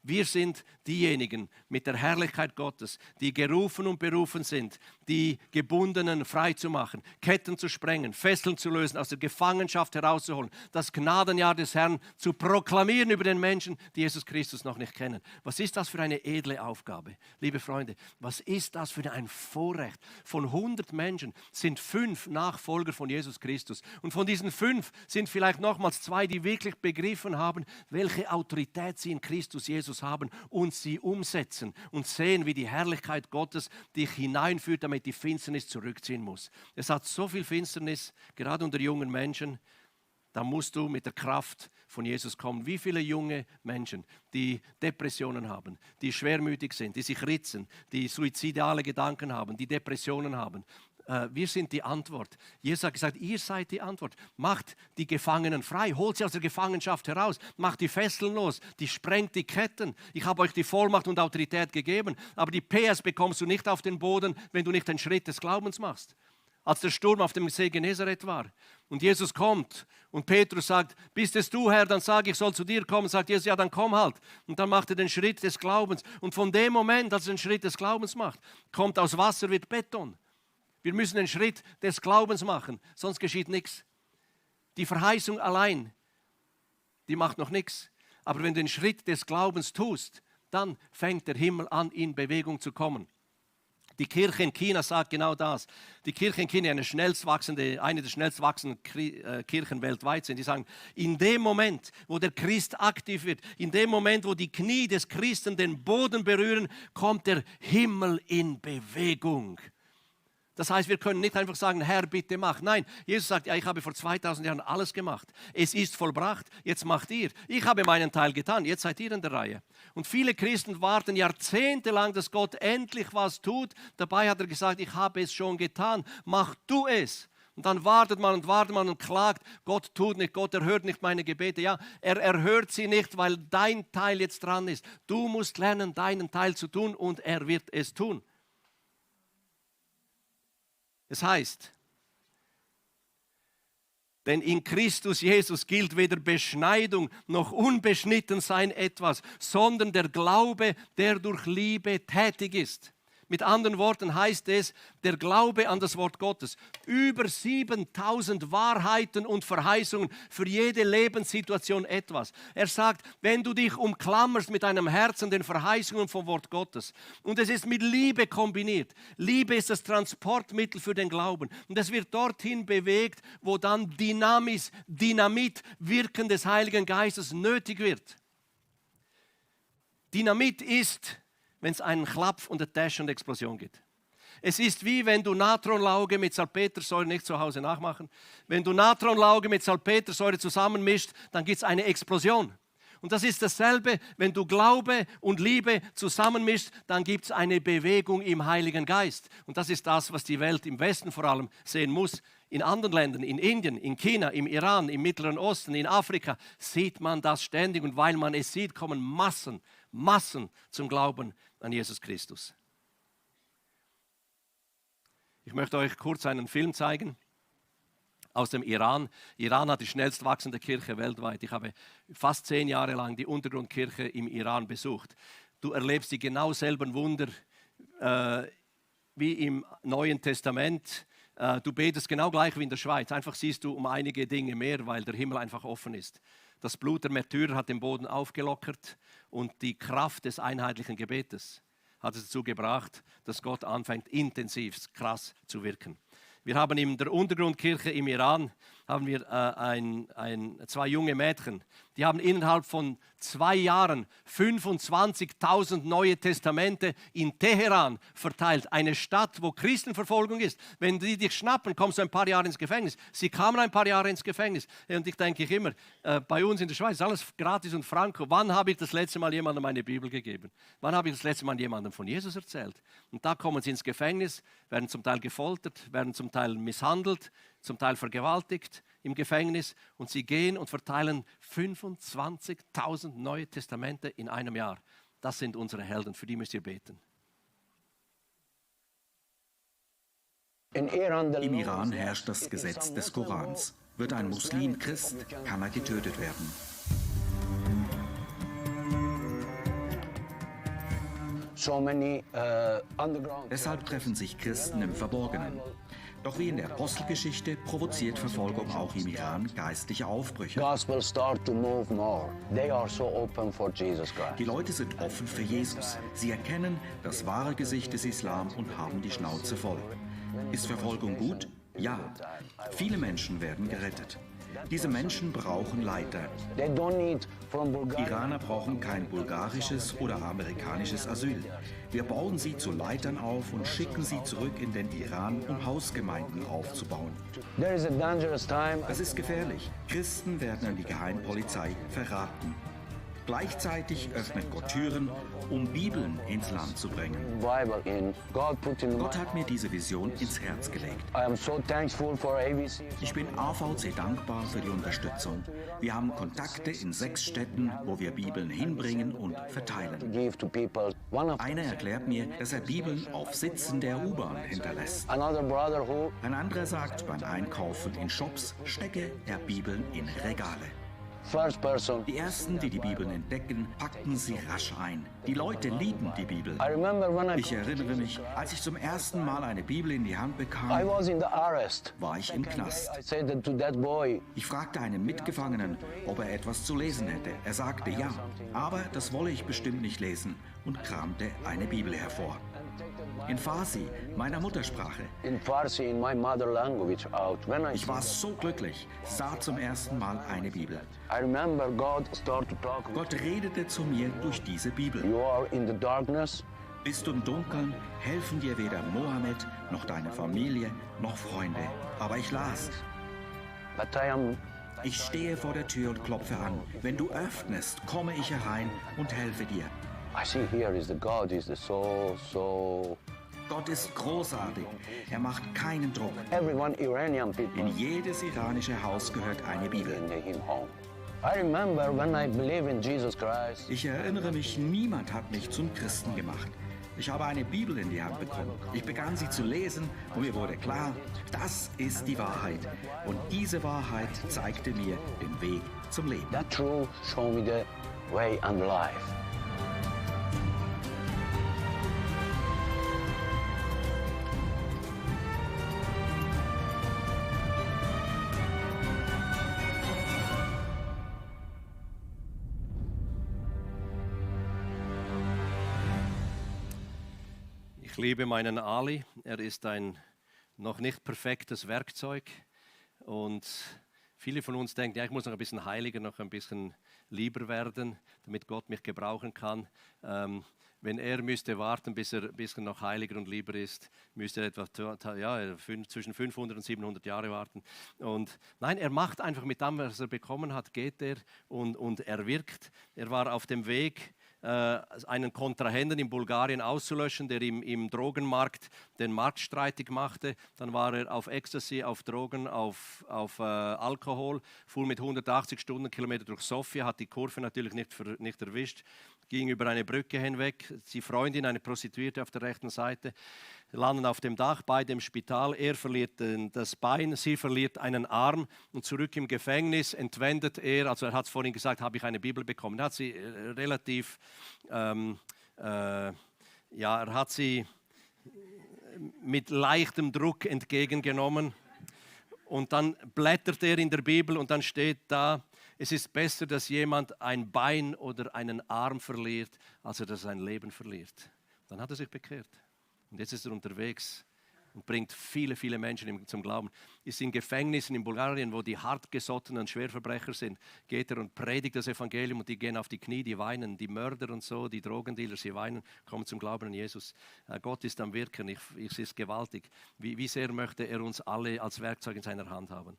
Wir sind diejenigen mit der Herrlichkeit Gottes, die gerufen und berufen sind, die Gebundenen frei zu machen, Ketten zu sprengen, Fesseln zu lösen, aus der Gefangenschaft herauszuholen, das Gnadenjahr des Herrn zu proklamieren über den Menschen, die Jesus Christus noch nicht kennen. Was ist das für eine edle Aufgabe? Liebe Freunde, was ist das für ein Vorrecht? Von 100 Menschen sind 5 Nachfolger von Jesus Christus. Und von diesen 5 sind vielleicht nochmals 2, die wirklich begriffen haben, welche Autorität sie in Christus Jesus haben und sie umsetzen und sehen, wie die Herrlichkeit Gottes dich hineinführt, damit die Finsternis zurückziehen muss. Es hat so viel Finsternis, gerade unter jungen Menschen, da musst du mit der Kraft von Jesus kommen. Wie viele junge Menschen, die Depressionen haben, die schwermütig sind, die sich ritzen, die suizidale Gedanken haben, die Depressionen haben. Wir sind die Antwort. Jesus hat gesagt, ihr seid die Antwort. Macht die Gefangenen frei, holt sie aus der Gefangenschaft heraus, macht die Fesseln los, die sprengt die Ketten. Ich habe euch die Vollmacht und Autorität gegeben, aber die PS bekommst du nicht auf den Boden, wenn du nicht den Schritt des Glaubens machst. Als der Sturm auf dem See Genezareth war und Jesus kommt und Petrus sagt, bist es du, Herr, dann sage ich, soll zu dir kommen. Sagt Jesus, ja, dann komm halt. Und dann macht er den Schritt des Glaubens. Und von dem Moment, als er den Schritt des Glaubens macht, kommt aus Wasser, wird Beton. Wir müssen den Schritt des Glaubens machen, sonst geschieht nichts. Die Verheißung allein, die macht noch nichts. Aber wenn du den Schritt des Glaubens tust, dann fängt der Himmel an, in Bewegung zu kommen. Die Kirche in China sagt genau das. Die Kirche in China, eine der schnellst wachsenden Kirchen weltweit sind, die sagen, in dem Moment, wo der Christ aktiv wird, in dem Moment, wo die Knie des Christen den Boden berühren, kommt der Himmel in Bewegung. Das heißt, wir können nicht einfach sagen, Herr, bitte mach. Nein, Jesus sagt, ja, ich habe vor 2000 Jahren alles gemacht. Es ist vollbracht, jetzt macht ihr. Ich habe meinen Teil getan, jetzt seid ihr in der Reihe. Und viele Christen warten jahrzehntelang, dass Gott endlich was tut. Dabei hat er gesagt, ich habe es schon getan, mach du es. Und dann wartet man und klagt, Gott tut nicht, Gott erhört nicht meine Gebete. Ja, er erhört sie nicht, weil dein Teil jetzt dran ist. Du musst lernen, deinen Teil zu tun und er wird es tun. Es heißt, denn in Christus Jesus gilt weder Beschneidung noch Unbeschnittensein etwas, sondern der Glaube, der durch Liebe tätig ist. Mit anderen Worten heißt es, der Glaube an das Wort Gottes. Über 7000 Wahrheiten und Verheißungen, für jede Lebenssituation etwas. Er sagt, wenn du dich umklammerst mit deinem Herzen den Verheißungen vom Wort Gottes und es ist mit Liebe kombiniert. Liebe ist das Transportmittel für den Glauben und es wird dorthin bewegt, wo dann Dynamit, Wirken des Heiligen Geistes nötig wird. Dynamit ist, wenn es einen Klapp und eine Tasche und eine Explosion gibt. Es ist wie wenn du Natronlauge mit Salpetersäure, nicht zu Hause nachmachen, wenn du Natronlauge mit Salpetersäure zusammenmischt, dann gibt es eine Explosion. Und das ist dasselbe, wenn du Glaube und Liebe zusammenmischst, dann gibt es eine Bewegung im Heiligen Geist. Und das ist das, was die Welt im Westen vor allem sehen muss. In anderen Ländern, in Indien, in China, im Iran, im Mittleren Osten, in Afrika, sieht man das ständig. Und weil man es sieht, kommen Massen zum Glauben an Jesus Christus. Ich möchte euch kurz einen Film zeigen aus dem Iran. Iran hat die schnellst wachsende Kirche weltweit. Ich habe fast 10 Jahre lang die Untergrundkirche im Iran besucht. Du erlebst die genau selben Wunder wie im Neuen Testament. Du betest genau gleich wie in der Schweiz. Einfach siehst du um einige Dinge mehr, weil der Himmel einfach offen ist. Das Blut der Märtyrer hat den Boden aufgelockert und die Kraft des einheitlichen Gebetes hat es dazu gebracht, dass Gott anfängt, intensiv, krass zu wirken. Wir haben in der Untergrundkirche im Iran haben wir zwei junge Mädchen, die haben innerhalb von 2 Jahren 25.000 Neue Testamente in Teheran verteilt. Eine Stadt, wo Christenverfolgung ist. Wenn die dich schnappen, kommst du ein paar Jahre ins Gefängnis. Sie kamen ein paar Jahre ins Gefängnis. Und ich denke immer, bei uns in der Schweiz ist alles gratis und franco. Wann habe ich das letzte Mal jemandem meine Bibel gegeben? Wann habe ich das letzte Mal jemandem von Jesus erzählt? Und da kommen sie ins Gefängnis, werden zum Teil gefoltert, werden zum Teil misshandelt, zum Teil vergewaltigt im Gefängnis und sie gehen und verteilen 25.000 Neue Testamente in einem Jahr. Das sind unsere Helden, für die müsst ihr beten. Im Iran herrscht das Gesetz des Korans. Wird ein Muslim Christ, kann er getötet werden. Deshalb treffen sich Christen im Verborgenen. Doch wie in der Apostelgeschichte provoziert Verfolgung auch im Iran geistliche Aufbrüche. Die Leute sind offen für Jesus. Sie erkennen das wahre Gesicht des Islam und haben die Schnauze voll. Ist Verfolgung gut? Ja. Viele Menschen werden gerettet. Diese Menschen brauchen Leiter. Iraner brauchen kein bulgarisches oder amerikanisches Asyl. Wir bauen sie zu Leitern auf und schicken sie zurück in den Iran, um Hausgemeinden aufzubauen. Es ist gefährlich. Christen werden an die Geheimpolizei verraten. Gleichzeitig öffnet Gott Türen, um Bibeln ins Land zu bringen. Gott hat mir diese Vision ins Herz gelegt. Ich bin AVC dankbar für die Unterstützung. Wir haben Kontakte in 6 Städten, wo wir Bibeln hinbringen und verteilen. Einer erklärt mir, dass er Bibeln auf Sitzen der U-Bahn hinterlässt. Ein anderer sagt, beim Einkaufen in Shops stecke er Bibeln in Regale. Die Ersten, die die Bibeln entdecken, packen sie rasch ein. Die Leute lieben die Bibel. Ich erinnere mich, als ich zum ersten Mal eine Bibel in die Hand bekam, war ich im Knast. Ich fragte einen Mitgefangenen, ob er etwas zu lesen hätte. Er sagte ja, aber das wolle ich bestimmt nicht lesen und kramte eine Bibel hervor. In Farsi, meiner Muttersprache. Ich war so glücklich, sah zum ersten Mal eine Bibel. Gott redete zu mir durch diese Bibel. Bist du im Dunkeln, helfen dir weder Mohammed, noch deine Familie, noch Freunde. Aber ich las. Ich stehe vor der Tür und klopfe an. Wenn du öffnest, komme ich herein und helfe dir. Gott ist großartig. Er macht keinen Druck. In jedes iranische Haus gehört eine Bibel. Ich erinnere mich, niemand hat mich zum Christen gemacht. Ich habe eine Bibel in die Hand bekommen. Ich begann sie zu lesen und mir wurde klar, das ist die Wahrheit. Und diese Wahrheit zeigte mir den Weg zum Leben. That truth showed me the way and life. Ich liebe meinen Ali. Er ist ein noch nicht perfektes Werkzeug. Und viele von uns denken, ja, ich muss noch ein bisschen heiliger, noch ein bisschen lieber werden, damit Gott mich gebrauchen kann. Wenn er müsste warten, bis er ein bisschen noch heiliger und lieber ist, müsste er etwa zwischen 500 und 700 Jahre warten. Und nein, er macht einfach mit dem, was er bekommen hat, geht er und er wirkt. Er war auf dem Weg, einen Kontrahenten in Bulgarien auszulöschen, der im Drogenmarkt den Markt streitig machte. Dann war er auf Ecstasy, auf Drogen, auf Alkohol, fuhr mit 180 Stundenkilometer durch Sofia, hat die Kurve natürlich nicht erwischt, ging über eine Brücke hinweg. Die Freundin, eine Prostituierte auf der rechten Seite, landen auf dem Dach, beide im Spital. Er verliert das Bein, sie verliert einen Arm und zurück im Gefängnis entwendet er, also er hat vorhin gesagt, habe ich eine Bibel bekommen. Er hat sie relativ, er hat sie mit leichtem Druck entgegengenommen. Und dann blättert er in der Bibel und dann steht da, es ist besser, dass jemand ein Bein oder einen Arm verliert, als dass er sein Leben verliert. Dann hat er sich bekehrt. Und jetzt ist er unterwegs und bringt viele, viele Menschen zum Glauben. Ist in Gefängnissen in Bulgarien, wo die hartgesottenen Schwerverbrecher sind, geht er und predigt das Evangelium und die gehen auf die Knie, die weinen, die Mörder und so, die Drogendealer, sie weinen, kommen zum Glauben an Jesus. Gott ist am Wirken, ich sehe es gewaltig. Wie sehr möchte er uns alle als Werkzeug in seiner Hand haben.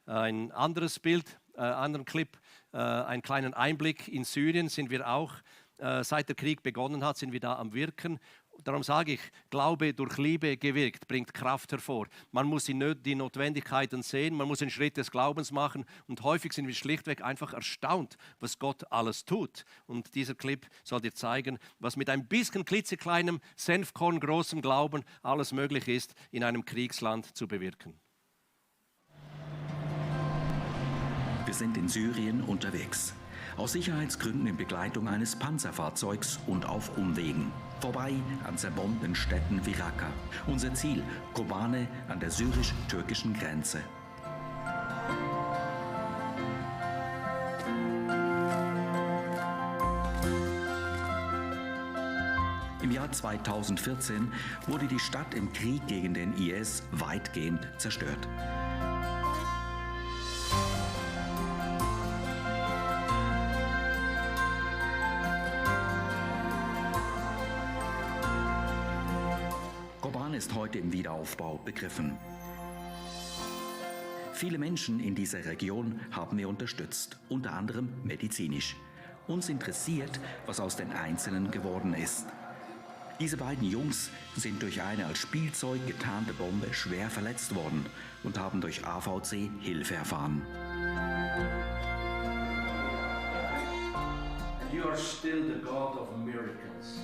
Ein anderes Bild, anderen Clip, einen kleinen Einblick. In Syrien sind wir auch, seit der Krieg begonnen hat, sind wir da am Wirken. Darum sage ich, Glaube durch Liebe gewirkt, bringt Kraft hervor. Man muss die Notwendigkeiten sehen, man muss einen Schritt des Glaubens machen und häufig sind wir schlichtweg einfach erstaunt, was Gott alles tut. Und dieser Clip soll dir zeigen, was mit ein bisschen klitzekleinem, Senfkorn großem Glauben alles möglich ist, in einem Kriegsland zu bewirken. Wir sind in Syrien unterwegs. Aus Sicherheitsgründen in Begleitung eines Panzerfahrzeugs und auf Umwegen. Vorbei an zerbombten Städten wie Raqqa. Unser Ziel, Kobane an der syrisch-türkischen Grenze. Im Jahr 2014 wurde die Stadt im Krieg gegen den IS weitgehend zerstört. Kobane ist heute im Wiederaufbau begriffen. Viele Menschen in dieser Region haben wir unterstützt, unter anderem medizinisch. Uns interessiert, was aus den Einzelnen geworden ist. Diese beiden Jungs sind durch eine als Spielzeug getarnte Bombe schwer verletzt worden und haben durch AVC Hilfe erfahren. You are still the God of miracles.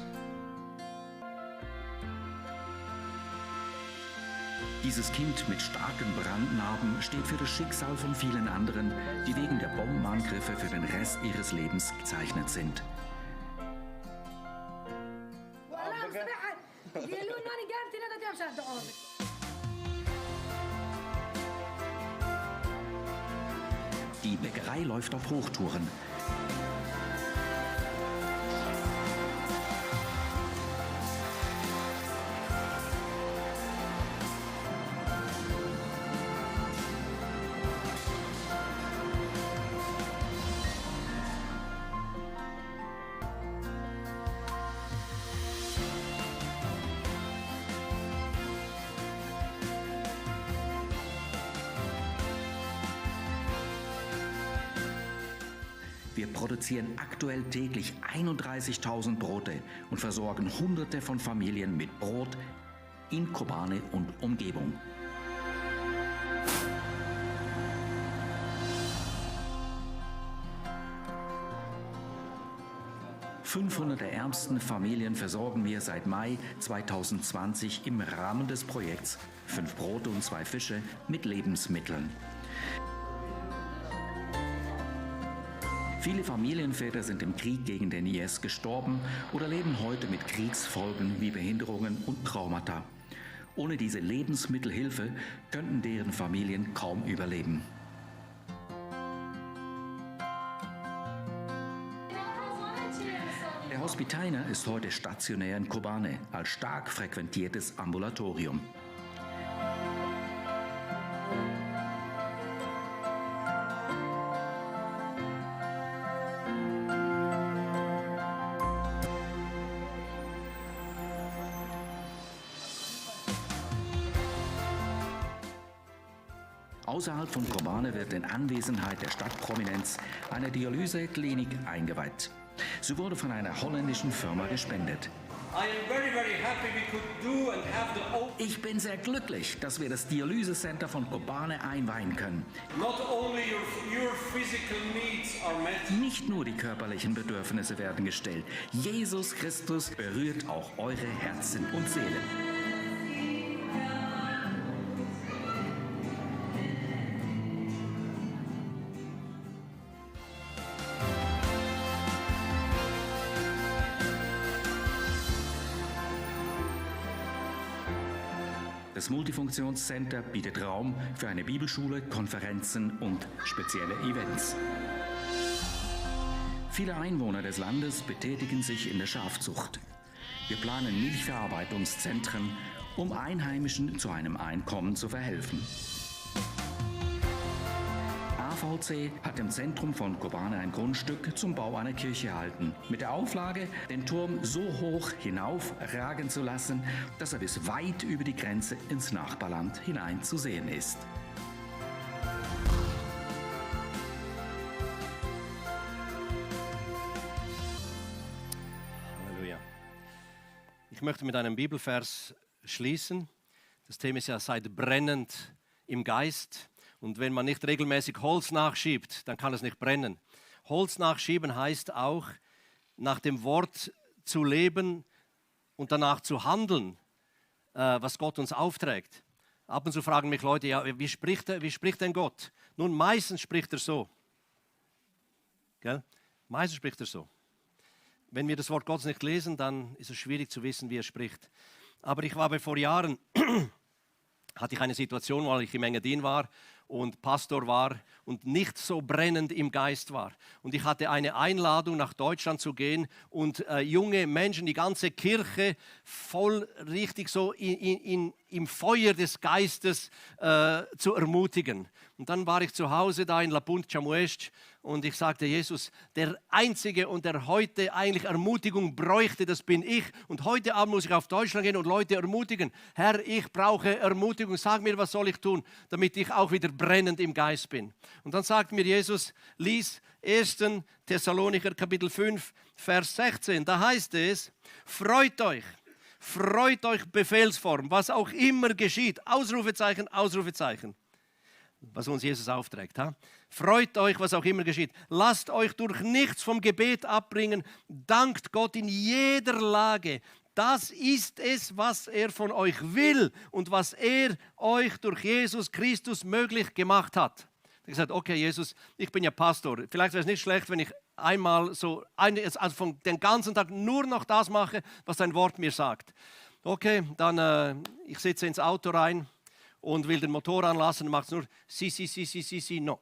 Dieses Kind mit starken Brandnarben steht für das Schicksal von vielen anderen, die wegen der Bombenangriffe für den Rest ihres Lebens gezeichnet sind. Die Bäckerei läuft auf Hochtouren. Wir produzieren aktuell täglich 31.000 Brote und versorgen Hunderte von Familien mit Brot in Kobane und Umgebung. ...500 der ärmsten Familien versorgen wir seit Mai 2020 im Rahmen des Projekts 5 Brote und 2 Fische mit Lebensmitteln. Viele Familienväter sind im Krieg gegen den IS gestorben oder leben heute mit Kriegsfolgen wie Behinderungen und Traumata. Ohne diese Lebensmittelhilfe könnten deren Familien kaum überleben. Der Hospitainer ist heute stationär in Kobane als stark frequentiertes Ambulatorium. Außerhalb von Kobane wird in Anwesenheit der Stadtprominenz eine Dialyseklinik eingeweiht. Sie wurde von einer holländischen Firma gespendet. Ich bin sehr glücklich, dass wir das Dialysecenter von Kobane einweihen können. Nicht nur die körperlichen Bedürfnisse werden gestillt. Jesus Christus berührt auch eure Herzen und Seelen. Das Multifunktionscenter bietet Raum für eine Bibelschule, Konferenzen und spezielle Events. Viele Einwohner des Landes betätigen sich in der Schafzucht. Wir planen Milchverarbeitungszentren, um Einheimischen zu einem Einkommen zu verhelfen. AVC hat im Zentrum von Kobane ein Grundstück zum Bau einer Kirche erhalten, mit der Auflage, den Turm so hoch hinaufragen zu lassen, dass er bis weit über die Grenze ins Nachbarland hinein zu sehen ist. Halleluja. Ich möchte mit einem Bibelvers schließen. Das Thema ist ja seid brennend im Geist. Und wenn man nicht regelmäßig Holz nachschiebt, dann kann es nicht brennen. Holz nachschieben heißt auch, nach dem Wort zu leben und danach zu handeln, was Gott uns aufträgt. Ab und zu fragen mich Leute, ja, wie spricht denn Gott? Nun, meistens spricht er so. Gell? Meistens spricht er so. Wenn wir das Wort Gottes nicht lesen, dann ist es schwierig zu wissen, wie er spricht. Aber ich war vor Jahren, hatte ich eine Situation, wo ich im Engadin war und Pastor war und nicht so brennend im Geist war. Und ich hatte eine Einladung, nach Deutschland zu gehen und junge Menschen, die ganze Kirche voll richtig so im Feuer des Geistes zu ermutigen. Und dann war ich zu Hause da in La Punta Chamuest und ich sagte, Jesus, der Einzige und der heute eigentlich Ermutigung bräuchte, das bin ich. Und heute Abend muss ich auf Deutschland gehen und Leute ermutigen. Herr, ich brauche Ermutigung. Sag mir, was soll ich tun, damit ich auch wieder brennend im Geist bin. Und dann sagt mir Jesus, lies 1. Thessalonicher Kapitel 5, Vers 16. Da heißt es, freut euch Befehlsform, was auch immer geschieht. Ausrufezeichen, Ausrufezeichen. Was uns Jesus aufträgt. Ha? Freut euch, was auch immer geschieht. Lasst euch durch nichts vom Gebet abbringen. Dankt Gott in jeder Lage. Das ist es, was er von euch will und was er euch durch Jesus Christus möglich gemacht hat. Er hat gesagt, okay Jesus, ich bin ja Pastor. Vielleicht wäre es nicht schlecht, wenn ich einmal so, also den ganzen Tag nur noch das mache, was dein Wort mir sagt. Okay, dann ich sitze ins Auto rein und will den Motor anlassen, macht es nur si, no.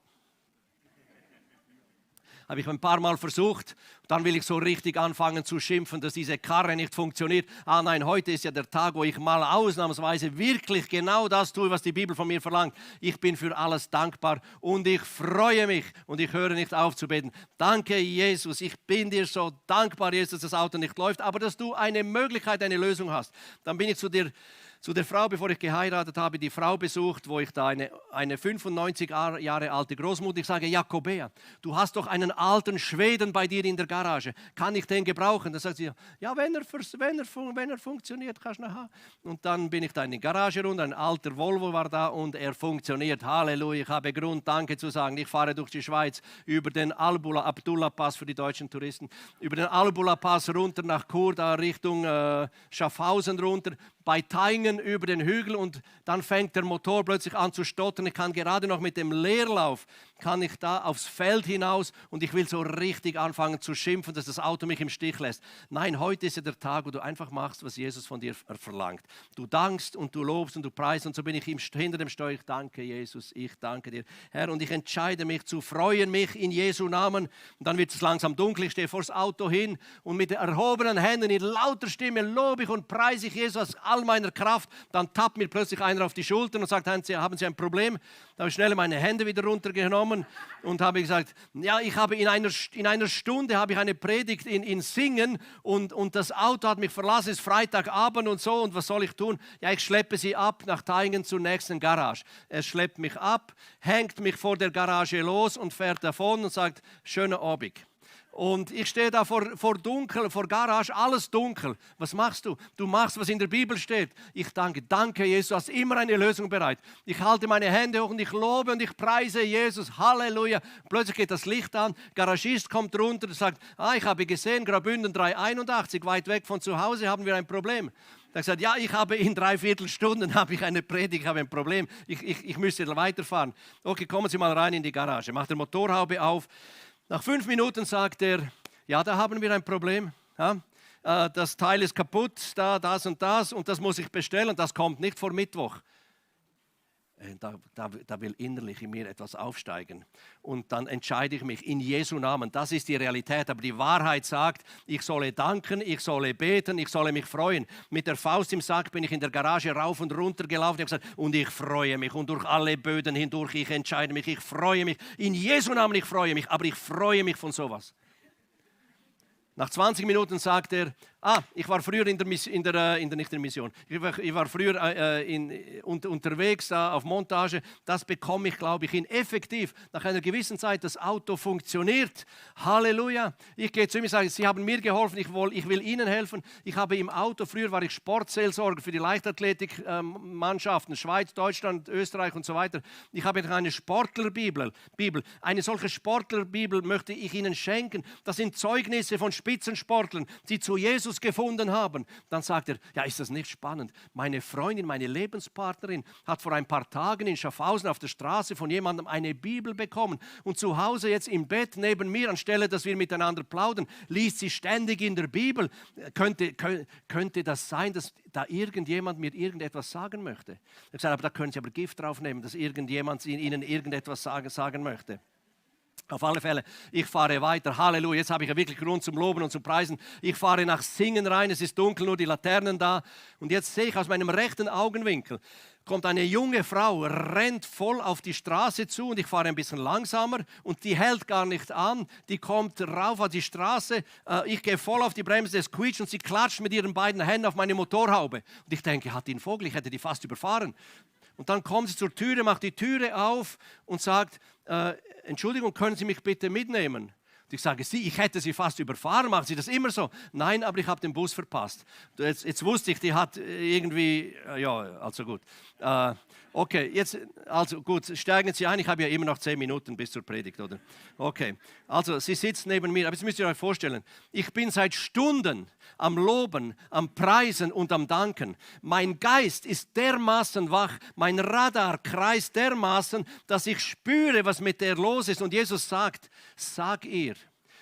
Habe ich ein paar Mal versucht, dann will ich so richtig anfangen zu schimpfen, dass diese Karre nicht funktioniert. Ah nein, heute ist ja der Tag, wo ich mal ausnahmsweise wirklich genau das tue, was die Bibel von mir verlangt. Ich bin für alles dankbar und ich freue mich und ich höre nicht auf zu beten. Danke Jesus, ich bin dir so dankbar, Jesus, dass das Auto nicht läuft, aber dass du eine Möglichkeit, eine Lösung hast. Dann bin ich zu der Frau, bevor ich geheiratet habe, die Frau besucht, wo ich da eine 95 Jahre alte Großmutter, ich sage, Jakobea, du hast doch einen alten Schweden bei dir in der Garage, kann ich den gebrauchen? Dann sagt sie, ja, wenn er funktioniert, kannst du ihn haben. Und dann bin ich da in die Garage runter, ein alter Volvo war da und er funktioniert, Halleluja, ich habe Grund, Danke zu sagen. Ich fahre durch die Schweiz über den Abdullah-Pass für die deutschen Touristen, über den Abdullah-Pass runter nach Chur, da Richtung Schaffhausen runter, bei Taingen über den Hügel und dann fängt der Motor plötzlich an zu stottern. Ich kann gerade noch mit dem Leerlauf kann ich da aufs Feld hinaus und ich will so richtig anfangen zu schimpfen, dass das Auto mich im Stich lässt. Nein, heute ist ja der Tag, wo du einfach machst, was Jesus von dir verlangt. Du dankst und du lobst und du preist und so bin ich hinter dem Steuer. Ich danke Jesus, ich danke dir, Herr, und ich entscheide mich zu freuen, mich in Jesu Namen. Und dann wird es langsam dunkel, ich stehe vor das Auto hin und mit erhobenen Händen in lauter Stimme lobe ich und preise ich Jesus aus all meiner Kraft. Dann tappt mir plötzlich einer auf die Schultern und sagt, haben Sie ein Problem? Da habe ich schnell meine Hände wieder runtergenommen und habe gesagt, ja, ich habe in einer Stunde habe ich eine Predigt in Singen und das Auto hat mich verlassen, es ist Freitagabend und so, und was soll ich tun? Ja, ich schleppe Sie ab nach Thaingen zur nächsten Garage. Er schleppt mich ab, hängt mich vor der Garage los und fährt davon und sagt, schöner Abend. Und ich stehe da vor Garage, alles dunkel. Was machst du? Du machst, was in der Bibel steht. Ich danke Jesus, du hast immer eine Lösung bereit. Ich halte meine Hände hoch und ich lobe und ich preise Jesus. Halleluja. Plötzlich geht das Licht an, Garagist kommt runter und sagt, ich habe gesehen, Graubünden 381, weit weg von zu Hause haben wir ein Problem. Er hat gesagt, ja, ich habe in 3/4 Stunden habe ich eine Predigt, ich habe ein Problem. Ich müsste weiterfahren. Okay, kommen Sie mal rein in die Garage. Macht der Motorhaube auf. Nach 5 Minuten sagt er, ja, da haben wir ein Problem. Ja, das Teil ist kaputt, das und das muss ich bestellen, das kommt nicht vor Mittwoch. Da will innerlich in mir etwas aufsteigen. Und dann entscheide ich mich in Jesu Namen. Das ist die Realität. Aber die Wahrheit sagt, ich solle danken, ich solle beten, ich solle mich freuen. Mit der Faust im Sack bin ich in der Garage rauf und runter gelaufen. Ich habe gesagt, und ich freue mich. Und durch alle Böden hindurch, ich entscheide mich, ich freue mich. In Jesu Namen, ich freue mich. Aber ich freue mich von sowas. Nach 20 Minuten sagt er, ich war früher ich war früher unterwegs da auf Montage, das bekomme ich, glaube ich, hin. Effektiv, nach einer gewissen Zeit, das Auto funktioniert. Halleluja. Ich gehe zu ihm und sage, Sie haben mir geholfen, ich will Ihnen helfen. Ich habe im Auto, früher war ich Sportseelsorger für die Leichtathletikmannschaften, Schweiz, Deutschland, Österreich und so weiter. Ich habe eine Sportlerbibel. Eine solche Sportlerbibel möchte ich Ihnen schenken. Das sind Zeugnisse von Spitzensportlern, die zu Jesus gefunden haben. Dann sagt er, ja, ist das nicht spannend? Meine Freundin, meine Lebenspartnerin hat vor ein paar Tagen in Schaffhausen auf der Straße von jemandem eine Bibel bekommen und zu Hause jetzt im Bett neben mir, anstelle, dass wir miteinander plaudern, liest sie ständig in der Bibel. Könnte das sein, dass da irgendjemand mir irgendetwas sagen möchte? Ich habe gesagt, aber da können Sie aber Gift drauf nehmen, dass irgendjemand Ihnen irgendetwas sagen möchte. Auf alle Fälle, ich fahre weiter. Halleluja, jetzt habe ich ja wirklich Grund zum Loben und zum Preisen. Ich fahre nach Singen rein, es ist dunkel, nur die Laternen da. Und jetzt sehe ich aus meinem rechten Augenwinkel, kommt eine junge Frau, rennt voll auf die Straße zu und ich fahre ein bisschen langsamer und die hält gar nicht an. Die kommt rauf auf die Straße, ich gehe voll auf die Bremse, es quietscht und sie klatscht mit ihren beiden Händen auf meine Motorhaube. Und ich denke, hat die einen Vogel, ich hätte die fast überfahren. Und dann kommt sie zur Türe, macht die Türe auf und sagt, Entschuldigung, können Sie mich bitte mitnehmen? Und ich sage, ich hätte Sie fast überfahren, machen Sie das immer so? Nein, aber ich habe den Bus verpasst. Jetzt wusste ich, die hat irgendwie, ja, also gut. Okay, jetzt, also gut, steigen Sie ein, ich habe ja immer noch 10 Minuten bis zur Predigt, oder? Okay, also Sie sitzt neben mir, aber jetzt müsst ihr euch vorstellen, ich bin seit Stunden am Loben, am Preisen und am Danken. Mein Geist ist dermaßen wach, mein Radar kreist dermaßen, dass ich spüre, was mit der los ist. Und Jesus sagt, sag ihr,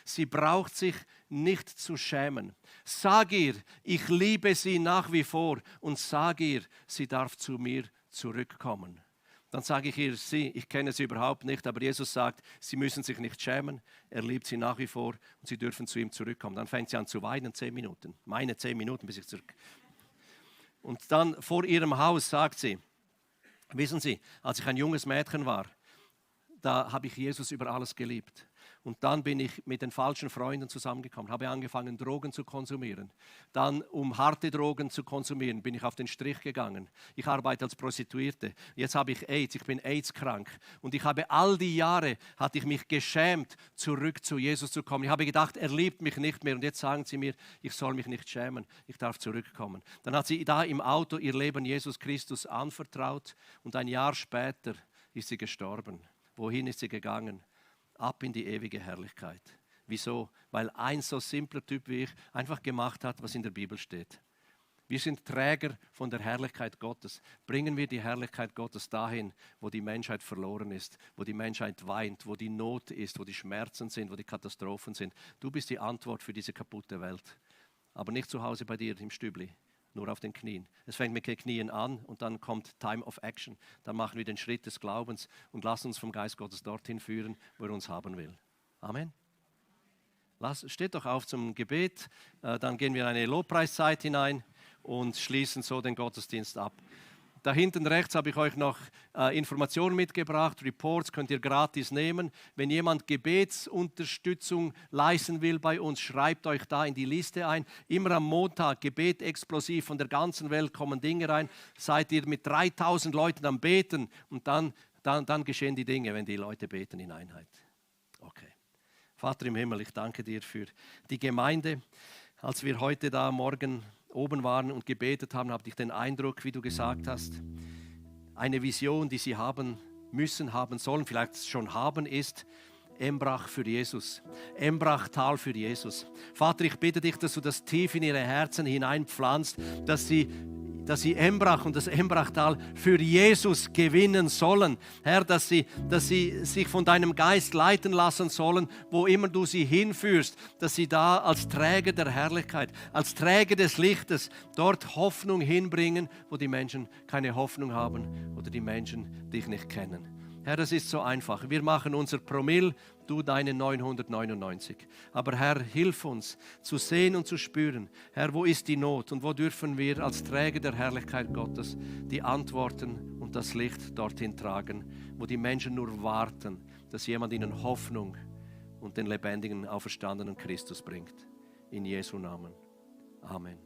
sie braucht sich nicht zu schämen. Sag ihr, ich liebe sie nach wie vor und sag ihr, sie darf zu mir zurückkommen. Dann sage ich ihr, ich kenne sie überhaupt nicht, aber Jesus sagt, sie müssen sich nicht schämen, er liebt sie nach wie vor und sie dürfen zu ihm zurückkommen. Dann fängt sie an zu weinen, 10 Minuten, meine 10 Minuten, bis ich zurück. Und dann vor ihrem Haus sagt sie, wissen Sie, als ich ein junges Mädchen war, da habe ich Jesus über alles geliebt. Und dann bin ich mit den falschen Freunden zusammengekommen, habe angefangen, Drogen zu konsumieren. Dann, um harte Drogen zu konsumieren, bin ich auf den Strich gegangen. Ich arbeite als Prostituierte. Jetzt habe ich AIDS, ich bin AIDS-krank. Und ich habe all die Jahre, hatte ich mich geschämt, zurück zu Jesus zu kommen. Ich habe gedacht, er liebt mich nicht mehr. Und jetzt sagen sie mir, ich soll mich nicht schämen, ich darf zurückkommen. Dann hat sie da im Auto ihr Leben Jesus Christus anvertraut. Und ein Jahr später ist sie gestorben. Wohin ist sie gegangen? Ab in die ewige Herrlichkeit. Wieso? Weil ein so simpler Typ wie ich einfach gemacht hat, was in der Bibel steht. Wir sind Träger von der Herrlichkeit Gottes. Bringen wir die Herrlichkeit Gottes dahin, wo die Menschheit verloren ist, wo die Menschheit weint, wo die Not ist, wo die Schmerzen sind, wo die Katastrophen sind. Du bist die Antwort für diese kaputte Welt. Aber nicht zu Hause bei dir im Stübli, nur auf den Knien. Es fängt mit den Knien an und dann kommt Time of Action. Dann machen wir den Schritt des Glaubens und lassen uns vom Geist Gottes dorthin führen, wo er uns haben will. Amen. Steht doch auf zum Gebet, dann gehen wir in eine Lobpreiszeit hinein und schließen so den Gottesdienst ab. Da hinten rechts habe ich euch noch Informationen mitgebracht, Reports könnt ihr gratis nehmen. Wenn jemand Gebetsunterstützung leisten will bei uns, schreibt euch da in die Liste ein. Immer am Montag, Gebet explosiv, von der ganzen Welt kommen Dinge rein. Seid ihr mit 3000 Leuten am Beten und dann geschehen die Dinge, wenn die Leute beten in Einheit. Okay. Vater im Himmel, ich danke dir für die Gemeinde. Als wir heute da morgen oben waren und gebetet haben, habe ich den Eindruck, wie du gesagt hast, eine Vision, die sie haben müssen, haben sollen, vielleicht schon haben, ist Embrach für Jesus, Embrachtal für Jesus. Vater, ich bitte dich, dass du das tief in ihre Herzen hineinpflanzt, dass sie Embrach und das Embrachtal für Jesus gewinnen sollen. Herr, dass sie sich von deinem Geist leiten lassen sollen, wo immer du sie hinführst, dass sie da als Träger der Herrlichkeit, als Träger des Lichtes dort Hoffnung hinbringen, wo die Menschen keine Hoffnung haben oder die Menschen dich nicht kennen. Herr, das ist so einfach. Wir machen unser Promille, du deine 999. Aber Herr, hilf uns zu sehen und zu spüren, Herr, wo ist die Not und wo dürfen wir als Träger der Herrlichkeit Gottes die Antworten und das Licht dorthin tragen, wo die Menschen nur warten, dass jemand ihnen Hoffnung und den lebendigen, auferstandenen Christus bringt. In Jesu Namen. Amen.